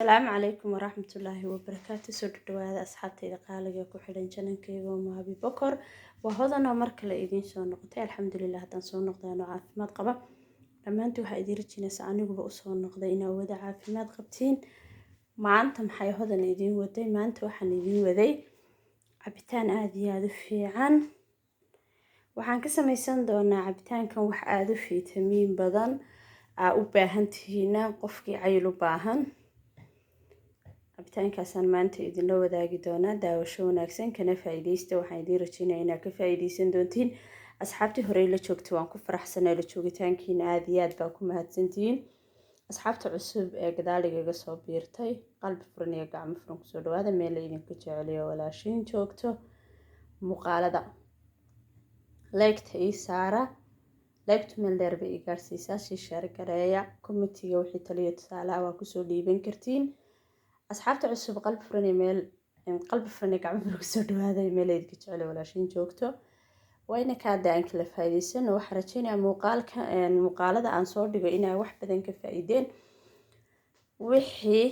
Asalaamu calaykum waraxmatullaahi wabarakaatu. Soo dhadhawaada asxaabtayda qaaliga ku xidhan channelkayga oo Mahabi Bokor. Waa hodan oo mar kale idiin soo noqotay. Alxamdulilah, haddaan soo noqday anoo caafimaad qaba. Dhammaantii waxaa idiin rajinaysaa aniguba usoo noqday inaa wada caafimaad qabtiin. Maanta maxay hodan idiin waday? Maanta waxaan idiin waday cabitaan aada iyo aada u fiican. Waxaan ka samaysan doonaa cabitaankan wax aada u fiitamiin badan aa u baahan tihiina. Qofkii cayil u baahan, cabitaankaasaan maanta idinla wadaagi doonaa. Daawasho wanaagsan, kana faa-iideysta. Waxaan idiin rajeynaya inaad ka faa-iideysan doontiin. Asxaabtii horey la joogtay, waan ku faraxsanay la joogitaankiina, aada iyo aad baa ku mahadsantihiin. Asxaabta cusub ee gadaaligaga soo biirtay, qalbi furan iyo gacmo furan kusoo dhawaada meel la idinka jeceliyo walaashiin joogto. Muuqaalada like-ta ii saara, like-tu meel dheer bay ii gaarsiisaa. Sii share gareeya, comment-iga wixii taliyo tusaalaha waa kusoo dhiiban kartiin. Asxaabta cusub, qalbi furan iyo meel qalbi furan iyo gacmo furan kusoo dhawaada meel idinka jeceliyo walaashiin joogto. Waa ina kaada aan kala faa'iidaysano. Waxaan rajeynayaa muuqaalka, muuqaalada aan soo dhigo inaa wax badan ka faa'iideen. Wixii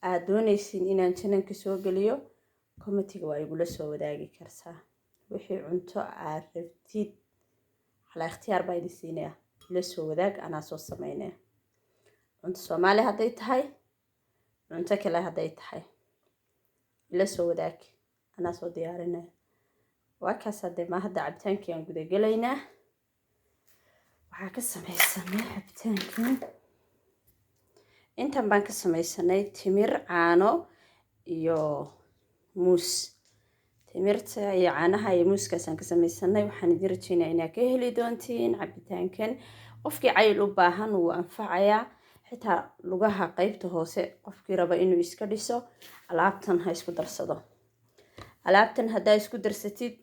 aad doonaysiin inaan channelka soo geliyo, comment-iga waa igula soo wadaagi kartaa. Wixii cunto aad rabtid, calaa ikhtiyaar baa idin siinaya, ila soo wadaag, anaa soo sameynaya. Cunto Soomaali hadday tahay, cunto kale hadday tahay, ila soo wadaag, anaa soo diyaarinaya. Waa kaas. Hadde ma hadda cabitaankii aan gudagelaynaa. Waxaa ka sameysanay cabitaankan, intan baan ka sameysanay: timir, caano iyo muus. Timirta iyo caanaha iyo muuskaasaan ka sameysanay. Waxaan idin rajeynaya inaad ka heli doontiin cabitaankan. Qofkii cayil u baahan wuu anfacayaa, xitaa lugaha qeybta hoose qofkii raba inuu iska dhiso, alaabtan ha isku darsado. Alaabtan haddaa isku darsatid,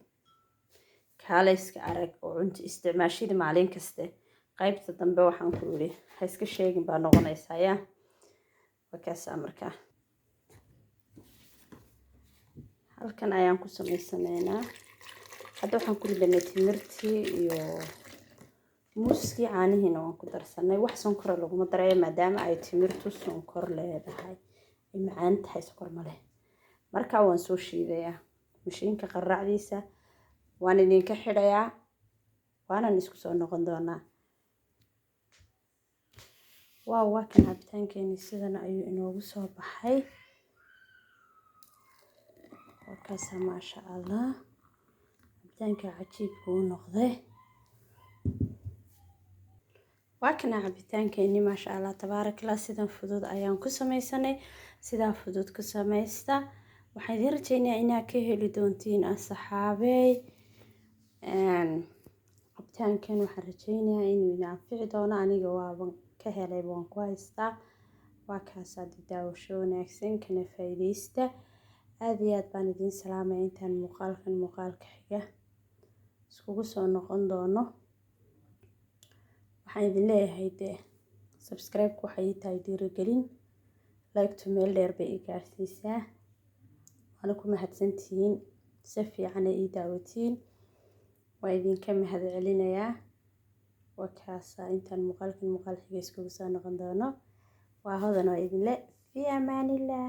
kaalayska arag oo cunto isticmaashida maalin kaste, qeybta dambe waxaan ku yidhi ha iska sheegin baa noqonaysaa. Ya wakaasaa. Markaa halkan ayaan ku sameysanaynaa. Hadda waxaan ku ridanay timirtii iyo muuskii, caanihiina waan ku darsanay. Wax sonkora laguma darayo, maadaama ay timirtu sonkor leedahay, ay macaan tahay, sonkor ma leh. Markaa waan soo shiidayaa mashiinka qaracdiisa, waan idinka xidhayaa, waanan isku soo noqon doonaa. Waaw, waa kan cabitaankeeni, sidan ayuu inoogu soo baxay. Waa kaasa, maasha Allah, cabitaanka cajiibka uu noqday. Waa kana cabitaankeeni, maasha Allah, tabaarakallah. Sidan fudud ayaan ku sameysanay, sidaa fudud ku sameysta. Waxaan idiin rajeynayaa inaad ka heli doontiin, asxaabey. Cabitaankan waxaan rajeynayaa inuu idin anfici doono. Aniga waaban ka helay, waan ku haystaa. Waa kaas. Hadii daawasho wanaagsan, kana faa'iidaysta. Aada iyo aad baan idiin salaamaya. Intaan muuqaalkan muuqaalka xiga iskugu soo noqon doono, waxaan idin leeyahay dee subscribe-ku waxay ii tahay dhiirigelin, like-tu meel dheer bay i gaarsiisaa, waana ku mahadsantihiin. Si fiican ay ii daawatiin, waa idinka mahad celinayaa. Waa kaasa. Intaan muuqaalkan muuqaal xiga iskugu soo noqon doono, waa hodan oo idinle fi amaanillah.